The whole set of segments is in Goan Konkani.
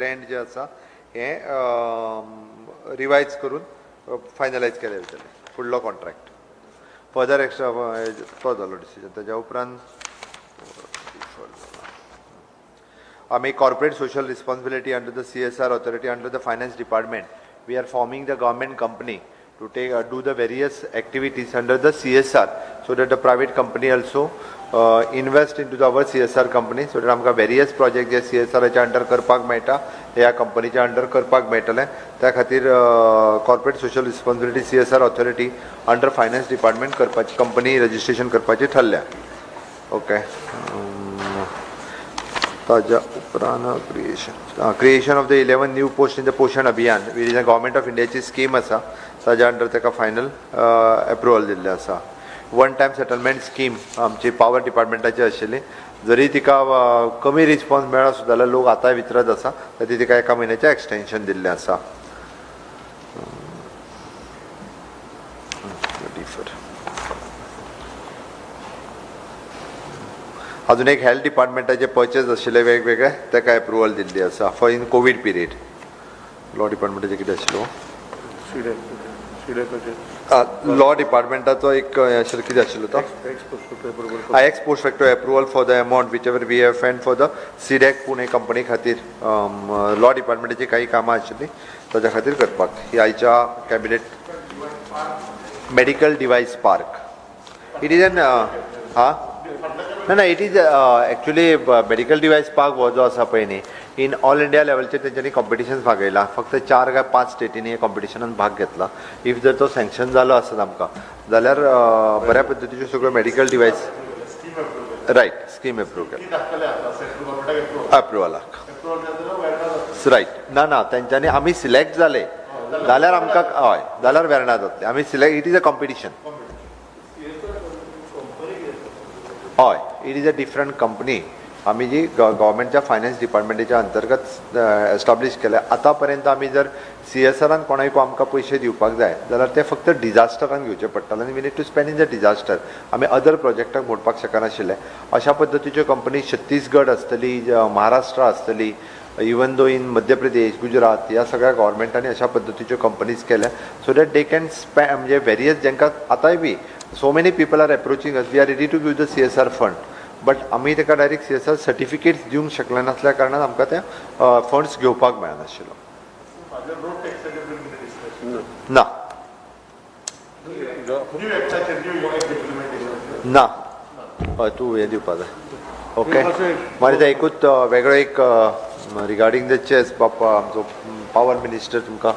ग्रँट जे आसा हें रिवायज करून फायनलायज केलें वयतलें फुडलो कॉन्ट्रॅक्ट फर्दर एक्स्ट्रा तो जालो डिसिजन. ताज्या उपरांत आमी corporate social responsibility under the CSR authority under the finance department we are forming the government company to take do the various activities under the CSR so that the private company also invest into our CSR company so that आमकां वेरियस प्रोजेक्ट जे सीएसआराच्या अंडर करपाक मेळटा ते ह्या कंपनीच्या अंडर करपाक मेळटलें. त्या खातीर corporate social responsibility CSR authority under finance department करपाची कंपनी रजिस्ट्रेशन करपाची ठरल्या. ओके, ताज्या उपरांत creation of the 11 new post in the Poshan Abhiyan which is government of इंडियाची स्कीम आसा ताज्या अंडर ताका फायनल एप्रुवल दिल्लें आसा. वन टायम सेटलमेंट स्कीम आमची पावर डिपार्टमेंटाची आशिल्ली, जरी तिका कमी रिस्पॉन्स मेळ्ळो सुद्दां जाल्यार लोक आतांय विचारत आसा, तरी तिका एका म्हयन्याचें एक्सटेंशन दिल्लें आसा. अजून एक हेल्थ डिपार्टमेंटाचे पर्चेस आशिल्ले वेगवेगळे ताका एप्रुवल दिल्ली आसा for in covid period. Law डिपार्टमेंटाचे कितें आशिल्लो लॉ डिपार्टमेंटाचो एक आशिल्लो कितें आशिल्लो तो ex post facto approval for the amount whichever we have fend for the CDAC Pune company खातीर लॉ डिपार्टमेंटाची काही कामां आशिल्लीं ताच्या खातीर करपाक ही आयच्या cabinet. Medical device park it is an हा ना ना it is actually medical device park हो जो आसा पळय न्ही इन ऑल इंडिया लेवलचेर तेंच्यांनी कॉम्पिटिशन भागयला. फक्त 4 काय 5 स्टेटींनी हे कॉम्पिटिशनान भाग घेतला. If जर तो सँक्शन जालो आसत आमकां जाल्यार बऱ्या पद्दतीच्यो सगळ्यो medical device right scheme approve केला अप्रुवलाक रायट. ना ना तेंच्यांनी आमी सिलेक्ट जाले जाल्यार आमकां हय जाल्यार वेर्णा जातले आमी select. It is a competition. हय, it is a different company. आमी जी गव्हर्मेंटच्या फायनान्स डिपार्टमेंटाच्या अंतर्गत एस्टाब्लीश केल्या. आतां पर्यंत आमी जर सीएसआरान कोणाक आमकां पयशे दिवपाक जाय जाल्यार ते फक्त डिजास्टरान घेवचे पडटाले आनी we need to spend in the disaster. आमी अदर प्रोजेक्टाक मोडपाक शकनाशिल्ले. अशा पद्दतीच्यो कंपनी छत्तीसगड आसतली, महाराष्ट्र आसतली, even though in Madhya Pradesh, Gujarat ह्या सगळ्या गव्हर्मेंटांनी अशा पद्दतीच्यो कंपनीज केल्या so that they can स्पॅ म्हणजे वेरियस जेंकां आतांय बी so many people are approaching us, we are ready to give the CSR fund but आमी ताका डायरेक्ट सीएसआर सर्टिफिकेट्स दिवंक शकले नासल्या कारणान आमकां ते फंड्स घेवपाक मेळनाशिल्लो. ना ना हय तूं हें दिवपा जाय. ओके, मागीर ते एकूच वेगळो एक रिगार्डींग the chess बाप्पा आमचो पावर मिनिस्टर तुमकां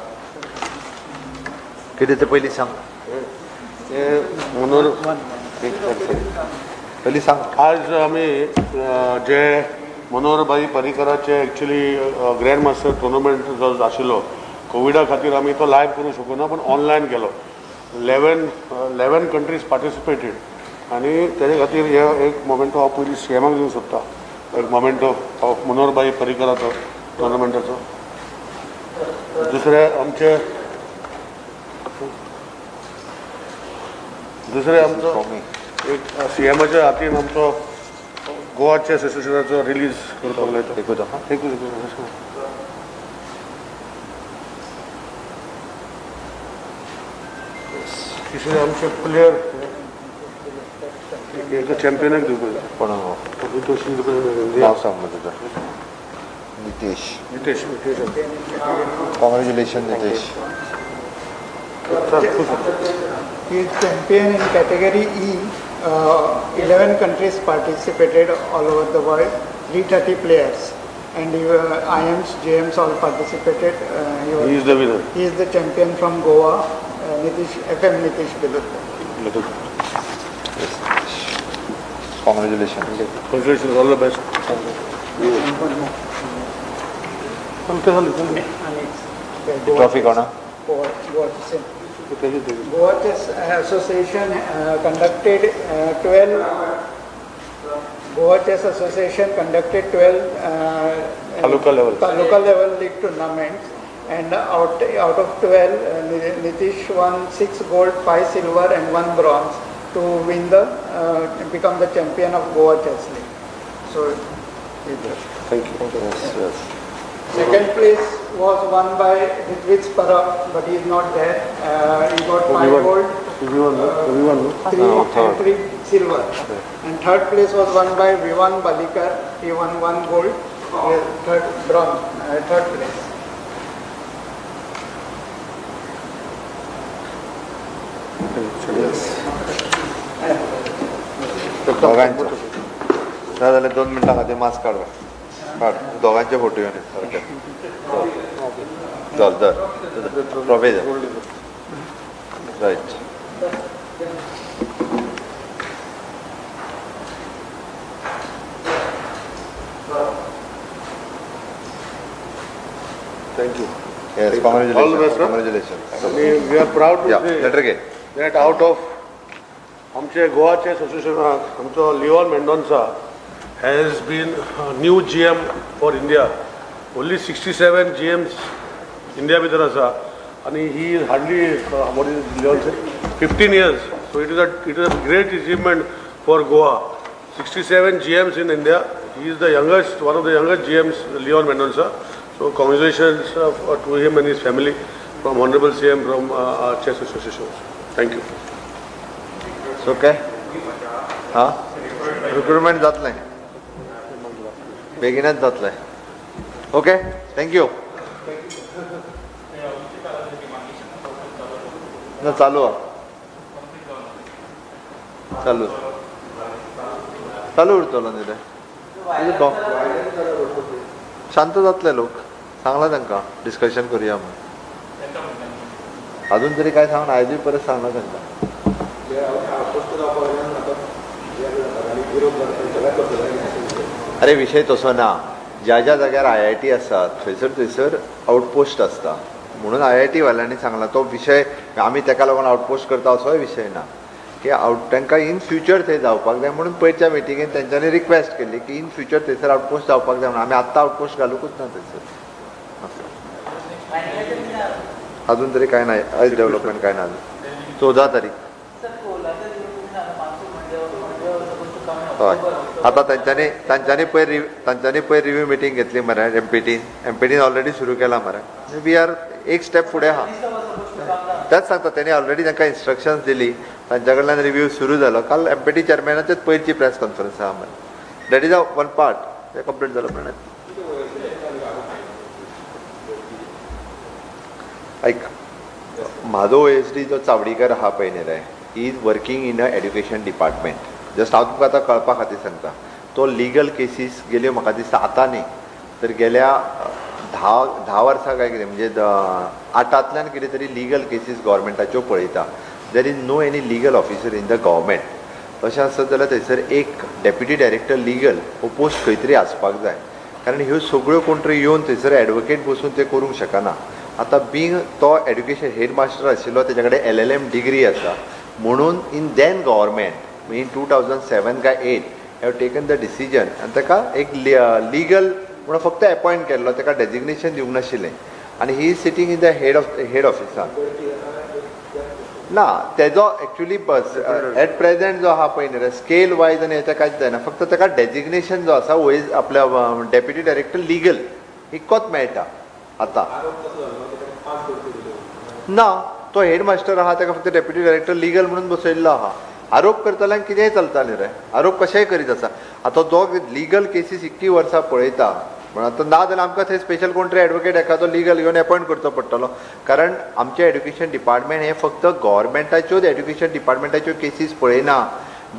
कितें तें पयलीं सांग. पयलीं सांग. आज आमी जे मनोहरभाई पर्रीकराचे एक्चुली ग्रँड मास्टर टुर्नामेंट जो आशिल्लो कोविडा खातीर आमी तो लायव्ह करूंक शकूना पूण ऑनलायन केलो. 11 कंट्रीज पार्टिसिपेटेड आनी तेजे खातीर हे एक मोमेंटो हांव पयलीं सी एमाक दिवंक सोदता. एक मोमेंटो ऑफ मनोहरभाई पर्रीकराचो टुर्नामेंटाचो. दुसरें आमचे दुसरें आमचो एक सी एमाच्या हातीन आमचो गोवा चेस एसोसिएशनाचो रिलीज करपाक लायता. एकूच आहा एकूच. तिसरें आमचे प्लेयर एका चॅम्पियनाक दिवपाक जाय. कोण नांव सांग मग तुझं. Nitesh. Nitesh. Congratulation Nitesh. He is champion in category E. 11 countries participated all over the world, 330 players, and IMs, GMs all participated. He is the winner. He is the champion from Goa, Nitish, FM Nitish Biludkar. Congratulations. Congratulations, all the best. Trophy कोणा? Goa Chess Association conducted 12. Goa Chess Association conducted 12 Taluka level league tournaments, and out of 12, Nitish won 6 gold, 5 silver, and 1 bronze to win the become the champion of Goa Chess League. So, thank you. Yes, yes. Second place was won by Ritwij Parab, but he is not there. He got 5 gold, 3 and 3 silver. And third place was won by Vivan Balikar. He won 1 gold, third bronze, third place. दोगांचो ना जाल्यार 2 मिनटां खातीर मास्क काड काड, दोगांचे फोटो येवन सारके. चल धर ट्रॉफी धर. Right. Thank you. Yes, congratulations. All the best, sir. Congratulations. We are proud to Yeah, say letter घे. that out of आमचे गोवा चेस असोसिएशनाक आमचो Leon Mendonca has been new GM for India. Only 67 GMs India भितर आसा आनी he is hardly what is Leon 15 years. So it is a great achievement for Goa. 67 GMs in India. He is the youngest, one of the youngest GMs, Leon Mendonca. So congratulations to him and his family from Honorable CM from Chess Association. Thank you. Okay. हा, रिक्रुटमेंट जातलें, बेगीनच जातलें. Okay, thank you. ना चालू आहा, चालू चालू उरतलो न्ही रे. शांत जातले लोक, सांगला तांकां डिस्कशन करुया म्हूण. अजून तरी काय सांगना, आयजूय परत सांगला तांकां. अरे विशय तसो ना, ज्या ज्या जाग्यार IIT आसात थंयसर थंयसर आउटपोस्ट आसता म्हणून IIT वाल्यांनी सांगला. तो विशय आमी तेका लागून आउटपोस्ट करता असोय विशय ना, की आवट तांकां इन फ्युचर थंय जावपाक जाय म्हणून पयरच्या मिटिंगेन तेंच्यांनी रिक्वेस्ट केल्ली की इन फ्युचर थंयसर आउटपोस्ट जावपाक जाय म्हणून. आमी आत्तां आउटपोस्ट घालुकूच ना थंयसर. अजून तरी काय नाही, आयज डेव्हलपमेंट काय ना अजून. 14 तारीख. हय, आतां तांच्यांनी पयर रिव्यू मिटींग घेतली मरे. एमपीटीन ऑलरेडी सुरू केला मरे. We are एक स्टेप फुडें आहा. तेच सांगता, तेणी ऑलरेडी तांकां इन्स्ट्रक्शन्स दिली, तांच्या कडल्यान रिव्यू सुरू जालो. काल एमपीटी चेअरमॅनाचेच पयरची प्रेस कॉन्फरन्स आहा मरे. That is a one part, तें कंप्लीट जालो प्रमाणे. ऐक, म्हाजो OSD जो चावडीकर आहा पळय न्ही रे, he is working in a education department. Just हांव तुमकां आतां कळपा खातीर सांगता, तो लिगल केसीस गेल्यो म्हाका दिसता आतां न्ही तर गेल्या 10 वर्सां काय कितें, म्हणजे 8तांतल्यान कितें तरी लिगल केसीस गव्हर्मेंटाच्यो पळयता. There is no any legal officer in the government. तशें आसत जाल्यार थंयसर एक डेप्युटी डायरेक्टर लिगल हो पोस्ट खंय तरी आसपाक जाय, कारण ह्यो सगळ्यो कोण तरी येवन थंयसर एडवोकेट बसून ते करूंक शकना. आतां बींग तो एड्युकेशन हेड मास्टर आशिल्लो, तेच्या कडेन LLM degree आसा म्हणून इन then government in 2007 काय 8 have taken the decision आनी ताका एक लिगल म्हणून फक्त एपॉयंट केल्लो, ताका डेजिग्नेशन दिवंक नाशिल्लें. आनी he is sitting in the head ऑफिसान. ना, तेजो एक्चुली एट प्रेझेंट जो आहा पळय न्ही रे, स्केल वायज आनी हें कांयच जायना, फक्त ताका डेजिग्नेशन जो आसा वयर आपल्या डेप्युटी डायरेक्टर लिगल इतकोच मेळटा आतां. ना, तो हेड मास्टर आहा, ताका फक्त डेप्युटी डायरेक्टर लिगल म्हणून बसयल्लो आहा. आरोप करतल्यांक कितेंय चलता न्ही रे, आरोप कशेंय करीत आसा. आतां जो लिगल केसीस इतकी वर्सां पळयता म्हण आतां ना जाल्यार आमकां थंय स्पेशल कोण तरी एडवोकेट एखादो लिगल घेवन एपॉयंट करचो पडटलो, कारण आमचें एड्युकेशन डिपार्टमेंट हें फक्त गव्हर्मेंटाच्योच एड्युकेशन डिपार्टमेंटाच्यो केसीस पळयना.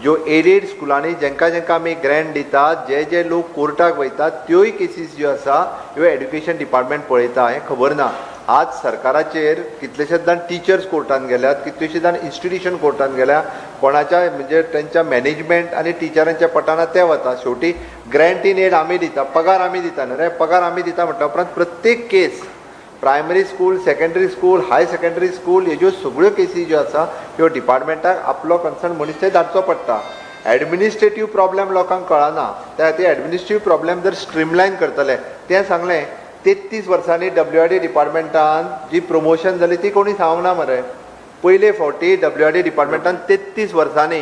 ज्यो एडेड स्कुलांनी जेंकां जेंकां आमी ग्रँट दितात, जे जे लोक कोर्टाक वयतात त्योय केसीस ज्यो आसा ह्यो एड्युकेशन डिपार्टमेंट पळयता, हें खबर ना. आज सरकाराचेर कितलेशेच जाण टिचर्स कोर्टान गेल्यात, कितलेशेच जाण इन्स्टिट्युशन कोर्टान गेल्या, कोणाच्या म्हणजे तेंच्या मॅनेजमेंट आनी टिचरांच्या पटाना ते वता. शेवटी ग्रँट इन एड आमी दिता, पगार आमी दिता न्ही रे, पगार आमी दिता म्हटल्या उपरांत प्रत्येक case primary school, secondary school, high secondary school हेज्यो सगळ्यो केसी ज्यो आसा ह्यो डिपार्टमेंटाक आपलो कन्सर्न मनीस थंय धाडचो पडटा. एडमिनिस्ट्रेटीव प्रॉब्लेम लोकांक कळना, त्या खातीर एडमिनिस्ट्रेटीव प्रॉब्लेम जर स्ट्रीमलायन करतले, तें सांगलें 33 वर्सांनी WRD डिपार्टमेंटान जी प्रमोशन जाली ती कोणी सांगूंक ना मरे. पयले फावटी WRD डिपार्टमेंटान 33 वर्सांनी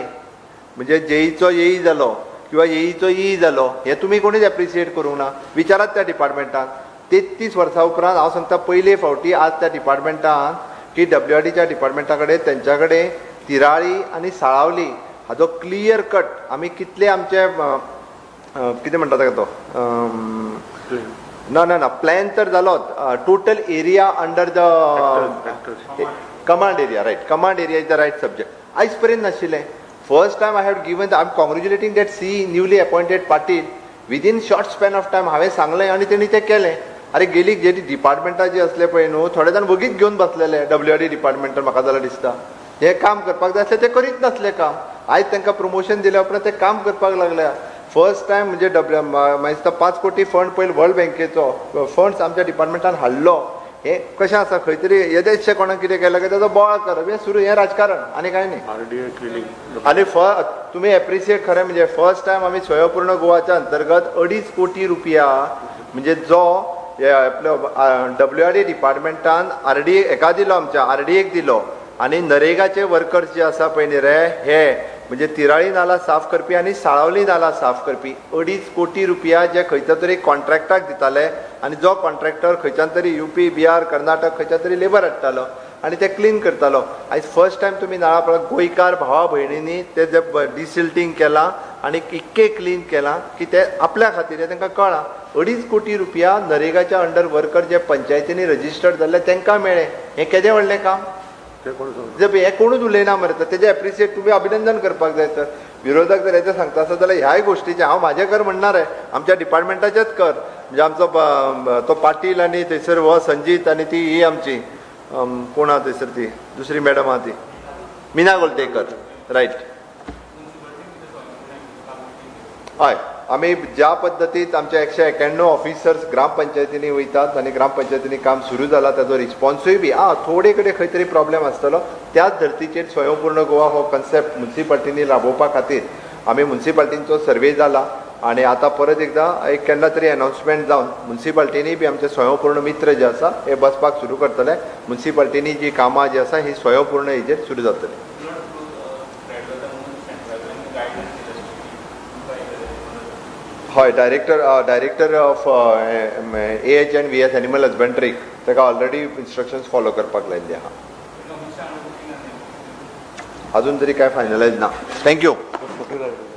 म्हणजे जेईचो येई जालो किंवा येईचो ई जालो, हें तुमी कोणीच एप्रिशिएट करूंक ना. विचारात त्या डिपार्टमेंटान. 33 वर्सां उपरांत हांव सांगता पयले फावटी आज त्या डिपार्टमेंटान की डब्ल्यू आर डीच्या डिपार्टमेंटा कडेन तेंच्या कडेन तिराळी आनी साळावली हाजो क्लियर कट आमी कितले आमचे कितें म्हणटा ताका तो ना ना ना, प्लॅन तर जालोच, total area under the command area, right, command area is the right subject. आयज पर्यंत नाशिल्लें. First time I have given, I am congratulating that C newly appointed Patil. Within short span of time हांवें सांगलें आनी तेणी तें केलें. अरे गेली जे डिपार्टमेंटां जी असले पळय न्हू, थोडे जाण वगीच घेवन बसलेले. डब्ल्यू आर डी डिपार्टमेंटान म्हाका जाल्यार दिसता हें काम करपाक जाय आसलें, तें करीत नासलें काम. आयज तांकां प्रमोशन दिल्या उपरांत ते काम करपाक लागल्या. फर्स्ट टायम म्हणजे डब्ल्यू म्हाका दिसता 5 कोटी फंड पयलीं वर्ल्ड बँकेचो फंड्स आमच्या डिपार्टमेंटान हाडलो. हें कशें आसा, खंय तरी येदेशें कोणाक कितें केलें काय ताजो बोवाळ करप, हें सुरू, हें राजकारण आनी कांय न्ही. RDA cleaning. आनी तुमी एप्रिशिएट, खरें म्हणजे फर्स्ट टायम आमी स्वयंपूर्ण गोवाच्या अंतर्गत 2.5 कोटी रुपया, म्हणजे जो हे आपलो डब्ल्यू आर डी डिपार्टमेंटान आर डी हेका दिलो, आमच्या आर डी एक दिलो आनी नरेगाचे वर्कर्स जे आसा पळय न्ही रे, हे म्हणजे तिराळी नाला साफ करपी आनी साळावली नाला साफ करपी, 2.5 कोटी रुपया जे खंयच्या तरी कॉन्ट्रॅक्टाक दिताले आनी जो कॉन्ट्रॅक्टर खंयच्यान तरी युपी, बिहार, कर्नाटक खंयच्या तरी लेबर हाडटालो आनी ते क्लीन करतालो. आयज फर्स्ट टायम तुमी नाळा पळय, गोंयकार भावा भयणींनी ते जे डिसिल्टींग केलां आनी इतकें क्लीन केलां की ते आपल्या खातीर हें तांकां कळ्ळां. 2.5 कोटी रुपया नरेगाच्या अंडर वर्कर जे पंचायतींनी रजिस्टर्ड जाल्ले तांकां मेळ्ळे, हें केदें व्हडलें काम. ते कोण सांगता? जे हें कोणूच उलयना मरे. तर तेजें एप्रिसिएट, तुमी अभिनंदन करपाक जाय. सर, विरोधक जर हेजें सांगता आसत जाल्यार ह्याय गोश्टीचें हांव म्हाजें कर म्हणणार आहे, आमच्या डिपार्टमेंटाचेच कर. म्हणजे आमचो तो पाटील आनी थंयसर हो संजीत आनी ती ही आमची कोण आहा थंयसर, ती दुसरी मॅडम आहा ती मिना गोलतेकर, रायट. हय, आमी ज्या पद्दतीत आमचे 191 ऑफिसर्स ग्रामपंचायतींनी वयतात आनी ग्रामपंचायतींनी काम सुरू जाला, ताजो रिस्पॉन्सूय बी आं थोडे कडेन खंय तरी प्रॉब्लेम आसतलो. त्याच धर्तीचेर स्वयंपूर्ण गोवा हो कन्सेप्ट मुन्सिपाल्टींनी राबोवपा खातीर आमी मुन्सिपाल्टींचो सर्वे जाला आनी आतां परत एकदां एक केन्ना तरी अनाउन्समेंट जावन मुन्सिपाल्टींनी बी आमचे स्वयंपूर्ण मित्र जे आसा हे बसपाक सुरू करतले. मुन्सिपाल्टींनी जी कामां जी आसा ही स्वयंपूर्ण हेजेर सुरू जातली. ब्लड फ्लू स्प्रेड जाता म्हणून सेंट्रल गायडन्स दिलें. हय, director of AH and VS, animal हजबंड्रीक ताका ऑलरेडी इन्स्ट्रक्शन्स फॉलो करपाक लायिल्ले आहा. अजून तरी काय फायनलायज ना. Thank you. फटी राहिले.